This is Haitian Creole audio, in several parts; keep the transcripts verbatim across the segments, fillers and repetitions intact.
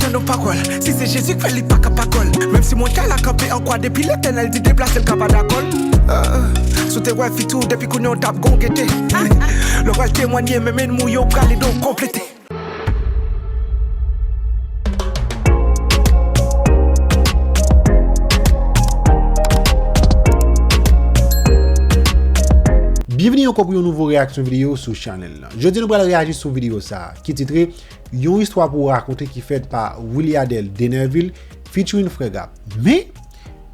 Non, pa kwè l. Si se Jezi k fè l, li pa ka pa kwè l. Menm si montay la kanpe an kwa, depi Letènèl di deplase l, ka pa dakò l. Ah, si w te wè fi tou, depi kounye a w t ap gon gete. Lè w pral temwanye, menm enmi w yo prale do w konplete. Byenveni ankò pou yon nouvo reyaksyon videyo sou chanèl lan. Jodi nou pral reyaji sou videyo sa a ki titre Yon istwa pou rakonte ki fèt pa Williadel Denervil featuring Frè Gab. Men,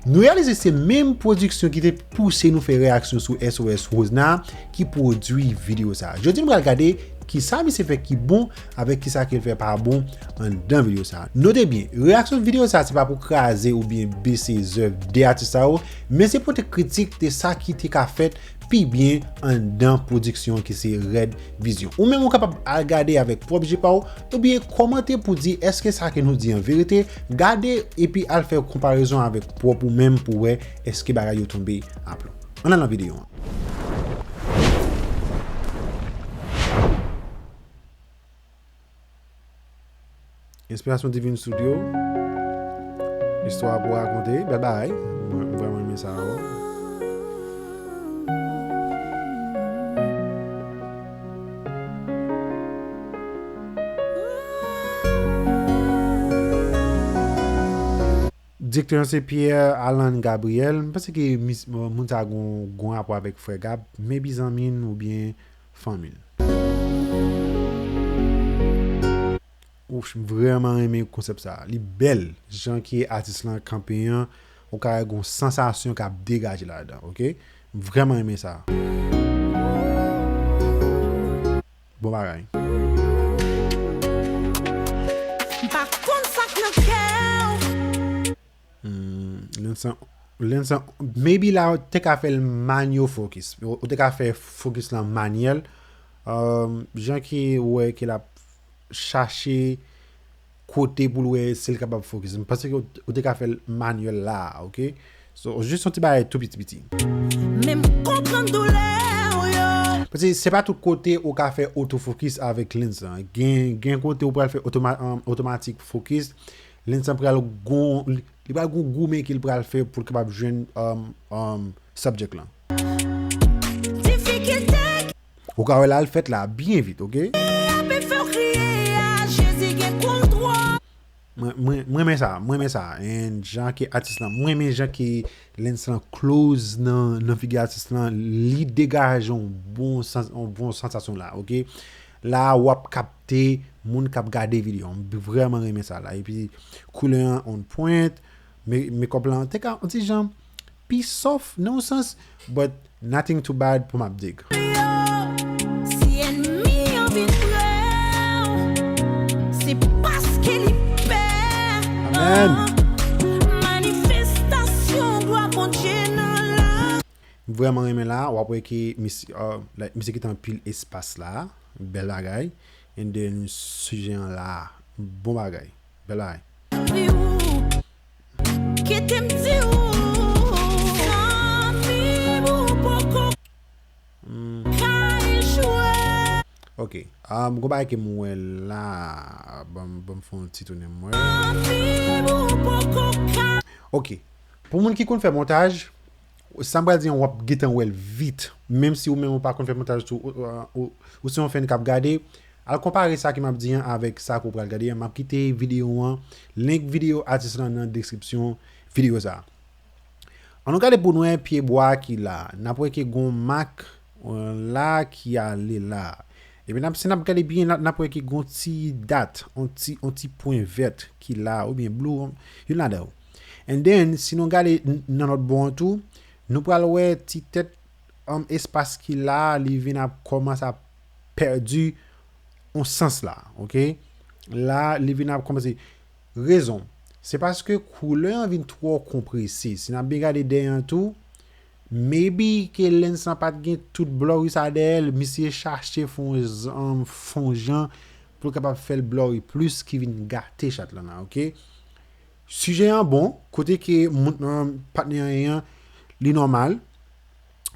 nou reyalize se menm pwodiksyon ki te pouse nou fè reyaksyon sou S O S Rosna ki pwodui videyo sa a. Jodi nou pral gade kisa misye fè ki bon avèk kisa ke l fè pa bon anndan videyo sa a. Note byen, reyaksyon videyo sa a se pa pou kraze oubyen bese zèv de atis sa yo, men se pote kritik de sa ki te ka fèt pi byen anndan pwodiksyon an ki se Red Vision. Ou menm ou kapab al gade avèk pwòp je pa w, oubyen kòmante pou di èske sa ke nou di an verite, gade epi al fè konparezon avèk pwòp ou menm pou wè èske bagay yo tonbe aplon. Ann al nan videyo an. Inspiration Divine Studio. Istwa pou rakonte, bèl bagay. Mwen, mwen vrèman renmen sa yo. Direktè an se Pierre Alan Gabriel. M panse ke mis-, moun sa gon, gon rapò avèk Frè Gab, maybe zanmi n oubyen fanmi l. Ouch, m vrèman renmen konsèp sa. Li bèl. Jan ke atis lan kanpe an, ou ka wè gon sansasyon k ap degaje ladan, oke? M vrèman renmen sa. Bon bagay. M pa konn sa k nan kè w. Hmm, Lensan, Lensan, maybe la ou te ka fè l manyo focus. Ou, ou te ka fè focus lan manyèl. Um, jan ke ou wè ke l ap chache kote pou l wè si l kapab focus. M panse ke ou, ou te ka fè l manyèl la, oke? So, jis yon ti bagay tou piti piti. Men m konprann doulè w yo. Paske se pa tout kote ou ka fè autofocus avèk lens lan. Gen, gen kote ou pral fè otoma-, um, automatic focus. Lens lan pral gon, li, li pral gon goumen ke l pral fè pou l kapab jwenn, um, um, subject lan. Difikilte. Ou ka wè la l fèt la, byen vit, oke? Ape fè w kriye a, Jezi gen kontwòl. Mwen, mwen, mwen renmen sa, mwen renmen sa. And jan ke atis lan, mwen renmen jan ke lens lan close nan, nan figi atis lan, li degaje yon bon sans, yon bon sansasyon la, oke? La, w ap kapte moun k ap gade videyo. M vrèman renmen sa la. Epi, koulè an on point, me-, makeup lan, te ka, yon ti jan, pi soft nan yon sans, but nothing too bad pou m ap dig. Si ènmi an vin pre w, se paske li pè. Amen. Manifestasyon glwa Bondye nan la. M vrèman renmen la, w ap wè ke misye, uh, like, misye kite anpil espas la, bèl bagay. And then, sijè an la, bon bagay, bèl bagay. Kite m di w, zanmi m ou poko ka echwe. Ok, um, gon bagay ke m wè la, ban m, ban m fè yon ti tounen m wè. Zanmi m ou poko ka. Ok, pou moun ki konn fè montaj, sa m pral di an, w ap gentan wè l vit. Menm si ou menm ou pa konn fè montaj tou, ou, ou, ou, ou se yon fèn k ap gade, al konpare sa ke m ap di an avèk sa ke w pral gade an. M ap kite videyo an, link videyo atis lan nan deskripsyon videyo sa a. Ann nou gade pou n wè pye bwa ki la. N ap wè ke gon mak, euh, la ki ale la. Epi n ap, si n ap gade byen, n ap, n ap wè ke gon ti dat, on ti, on ti pwen vèt ki la, oubyen blue, youn ladan yo. And then, si nou gade n-, nan lòt bò an tou, nou pral wè ti tèt, um, espas ki la, li vin ap kòmanse ap pèdi yon sans la, oke? La, li vin ap kòmanse. Rezon, se paske koulè an vin twò konprese. Si n ap byen gade dèyè an tou, maybe ke lens lan pa t gen tout blurry sa dèyè l, misye chache fè yon z-, um, fè yon jan pou l kapab fè l blurry plis ki vin gate chat lan nan, oke? Sijè an bon, kote ke moun, um, patnè an ye an, li nòmal,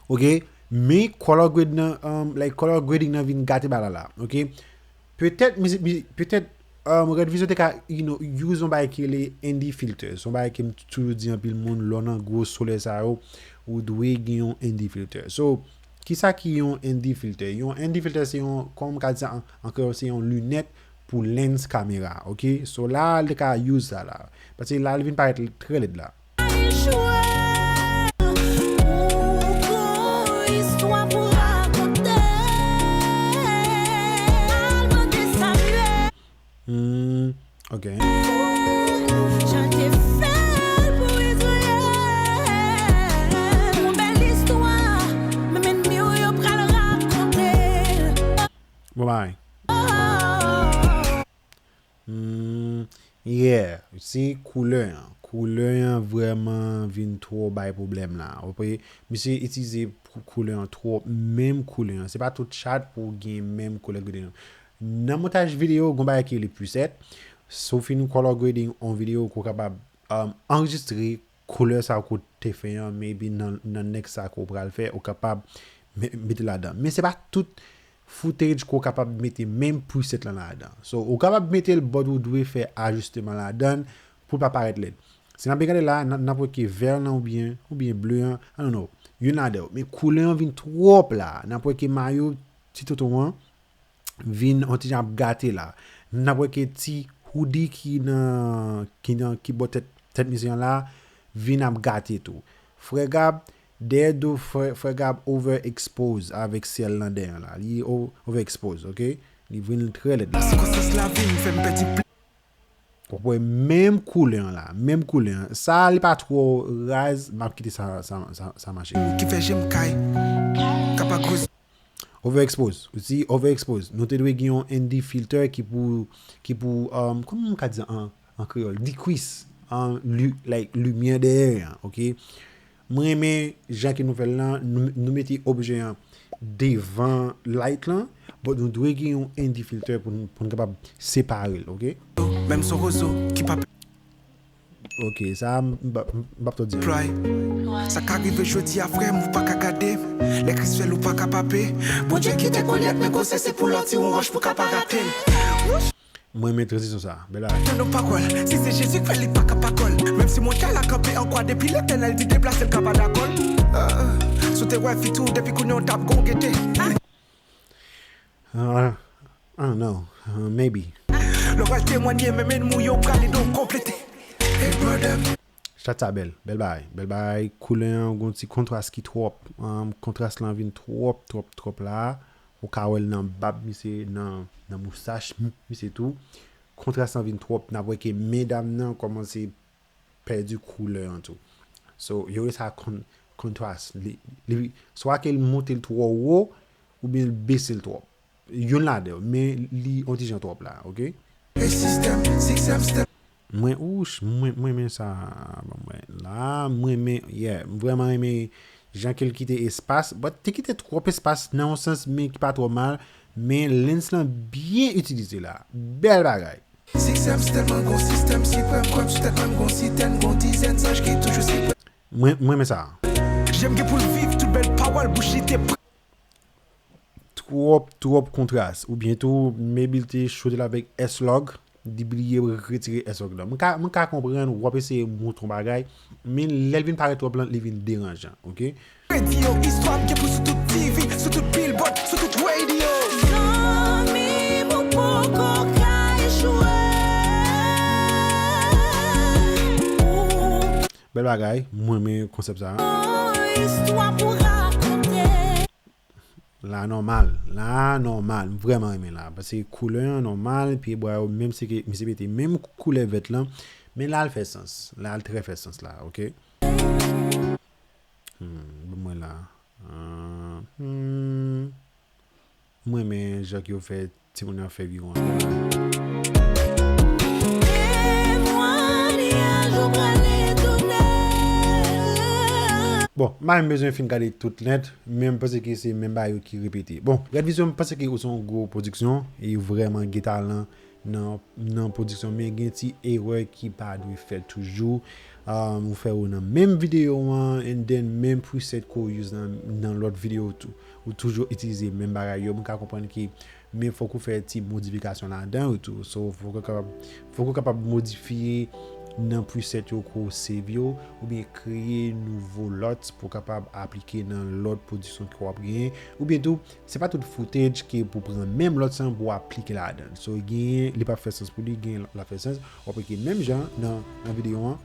oke? Men color grade nan, um, like, color grading nan vin gate bagay la, oke? Petèt, mizik, mi-, petèt, um, Red Vision te ka, you know, use yon bagay ki rele N D filter. Se yon bagay ke m toujou di anpil moun, lè w nan gwo solèy sa yo, ou dwe gen yon N D filter. So, kisa ki yon N D filter? Yon N D filter se yon, kòman m ka di sa an, an kreyòl, se yon linèt pou lens kamera, ok? So la, li ka use sa la. Paske la, li vin parèt trè lèd la. Hmm, ok. Bon, bye. Hmm, yeah, se koulè an. Koulè an vrèman vin twò bay pwoblèm la. Ou wè, misye itilize pou koulè an twòp, menm koulè an. Se pa tout chat pou gen menm koulè grenn. Nan montaj videyo, gon bagay ki rele preset. Si w fin color grading on videyo, ou kapab, um, anrejistre koulè sa ke w te fè an, maybe nan, nan next sa ke w pral fè, ou kapab me-, mete ladan. Men se pa tout footage ke w kapab mete menm preset lan ladan. So, ou kapab mete l, but ou dwe fè ajisteman ladan pou l pa parèt lèd. Si n ap gade la, n, n ap wè ke vè lan oubyen, oubyen ble an, I don't know, youn ladan yo. Men koulè an vin twòp la. N ap wè ke mayo ti tonton an vin yon ti jan ap gate la. N ap wè ke ti hoodie ki nan, ki nan, ki bò tèt, tèt misye an la, vin ap gate tou. Frè Gab, dèyè do frè, frè Gab overexpose avèk syèl lan dèyè an la. Li o-, overexpose, ok? Li vin trè lèd la. Sikonstans lavi m fè m pèdi pli. Ou wè menm koulè an la, menm koulè an. Sa, li pa twò raz, m ap kite sa, sa, sa, sa mache. Ki fè je m kay, ka pa gwo. Overexpose. Ou si overexpose. Nou te dwe gen yon N D filter ki pou, ki pou, um, kòman m ka di an, an kreyòl? Decrease, an, li-, like, limyè dèyè an, ok? Mwen renmen jan ke nou fè l lan, nou, nou mete objè an devan light lan, but nou dwe gen yon N D filter pou n, pou n kapab separe l, ok? Menm son rezo ki pa Ok, sa a, m, m, m, m p ap twò di. Play. Sa ka rive jodi a, frè m, ou pa ka gade m. Lè Kris fè l, ou pa ka pape. Bondye kite Golyat, men gwosè se pou lòti, yon wòch pou ka pa rate m. Mwen renmen tranzisyon sa a. Bèl bagay. Tande yon pawòl, si se Jezi k fè l, li pa ka pa kò l. Menm si montay la kanpe an kwa, depi Letènèl di deplase l, ka pa dakò l. Ah, si w te wè fi tou, depi kounye a w t ap gon gete. Ah, I don't know. Ah, maybe. Lè w pral temwanye, menm enmi w yo prale don konplete. Hey, brother. Chat sa bèl, bèl bagay, bèl bagay. Koulè an gon ti kontras ki twòp. Um, kontras lan vin twòp, twòp, twòp la. Ou ka wè l nan bab misye, nan, nan moustach misye tou. Kontras lan vin twòp. N ap wè ke medam nan kòmanse pèdi koulè an tou. So, yo rele sa kon-, kontras. Li, li, swa ke l monte l twò wo, oubyen l bese l twòp. Youn ladan yo, men li yon ti jan twòp la, ok? E sistèm, sistèm, sistèm. Mwen, ouch, mwen, mwen renmen sa, ban mwen la, mwen renmen, yeah, m vrèman renmen jan ke l kite espas, but te kite twòp espas nan yon sans, men ki pa twò mal, men lens lan byen itilize la. Bèl bagay. Sistèm, sistèm, gon sistèm siprèm, kwè m sou tèt mwen, gon sitèn, gon dizèn zanj ki toujou siprèm. Mwen, mwen renmen sa. Je m gen pou l viv, tout bèl pawòl, bouch li te pre. Twòp, twòp kontras. Oubyen tou, maybe l te choute l avèk S-Log, li bliye retire S-Log lan. Mwen ka, mwen ka konprann, w ap eseye montre yon bagay, men lè l vin parèt twòp lan, li vin deranjan, ok? Kredi yo, istwa m gen pou sou tout T V, sou tout billboard, sou tout radio. Zanmi m, ou poko ka echwe. Bèl bagay, mwen renmen konsèp sa. Yon istwa pou rakonte. La nòmal, la nòmal, m vrèman renmen la. Paske koulè an nòmal, pye bwa yo, menm si ke misye mete menm koulè vèt lan, men la l fè sans, la l trè fè sans la, ok? Hmm, ban mwen la. Ah, hmm. Mwen renmen jan ke yo fè timoun nan fè viwon an. Bon, m pa menm bezwen fin gade tout nèt, men m panse ke se menm bagay yo ki repete. Bon, Red Vision, m panse ke ou se yon gwo pwodiksyon, e vrèman gen talan nan, nan pwodiksyon, men gen ti erè ki pa dwe fèt toujou. Um, ou fè yo nan menm videyo an, and then menm preset ke w use nan, nan lòt videyo tou. Ou toujou itilize menm bagay yo. Mwen ka konprann ke Men fòk ou fè ti modifikasyon ladan yo tou. So, fòk ou kapab, fòk ou kapab modifye nan preset yo ke w save yo, oubyen kreye nouvo LUTs pou w kapab aplike nan lòt pwodiksyon ke w ap genyen, oubyen tou, se pa tout footage ke pou pran menm LUT sa pou w aplike ladan. So, genyen, li p ap fè sans pou li, genyen l ap fè sans, w aplike menm jan nan, nan videyo an.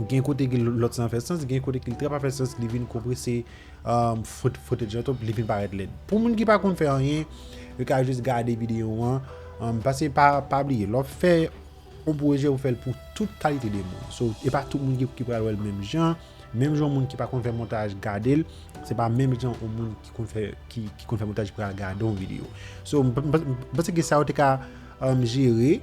Gen kote ke LUT sa fè sans, gen kote ke li trè pa fè sans, li vin konprese, um, foot-, footage lan twòp, li vin parèt lèd. Pou moun ki pa konn fè anyen, yo ka jis gade videyo an, um, paske pa, pa bliye, lè w fè yon pwojè, ou fè l pou tout kalite de moun. So, e pa tout moun ki, ki pral wè l menm jan. Menm jan yon moun ki pa konn fè montaj gade l, se pa menm jan yon moun ki konn fè, ki, ki konn fè montaj pral gade yon videyo. So, m, m, m panse ke sa yo te ka, um, jere.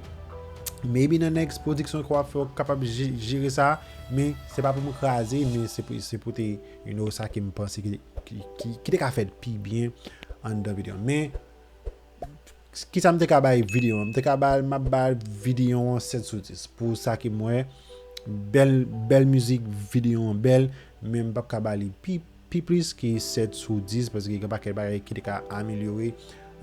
Maybe nan next pwodiksyon ke w ap fè, w kapab je-, jere sa, men se pa pou m kraze, men se pou, se pou te, you know, sa ke m panse ki, ki, ki, ki te ka fèt pi byen anndan videyo. Men, kisa m te ka bay videyo an? M te ka ba, m ap ba videyo an sèt sou dis. Pou sa ke m wè, bèl, bèl mizik, videyo an bèl, men m p ap ka ba li pi, pi plis ke sèt sou dis, paske gen pakèt bagay ki te ka amelyore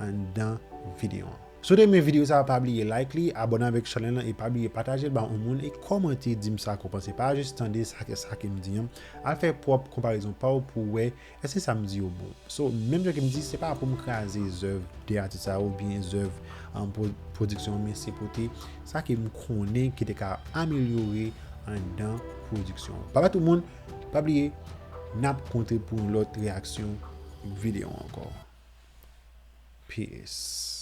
anndan videyo an. Si w te renmen videyo sa, pa bliye like li, abòne avèk chanèl lan e pa bliye pataje l ba yon moun e kòmante, di m sa ke w panse. Pa jis tande sa ke, sa ke m di an. Al fè pwòp konparezon pa w pou w wè èske sa m di yo bon. So, menm jan ke m di, se pa pou m kraze zèv de atis sa yo oubyen zèv, um, pwo-, pwodiksyon, men se pote sa ke m konnen ki te ka amelyore anndan pwodiksyon. Babay tout moun, pa bliye, n ap kontre pou yon lòt reyaksyon videyo ankò. Peace.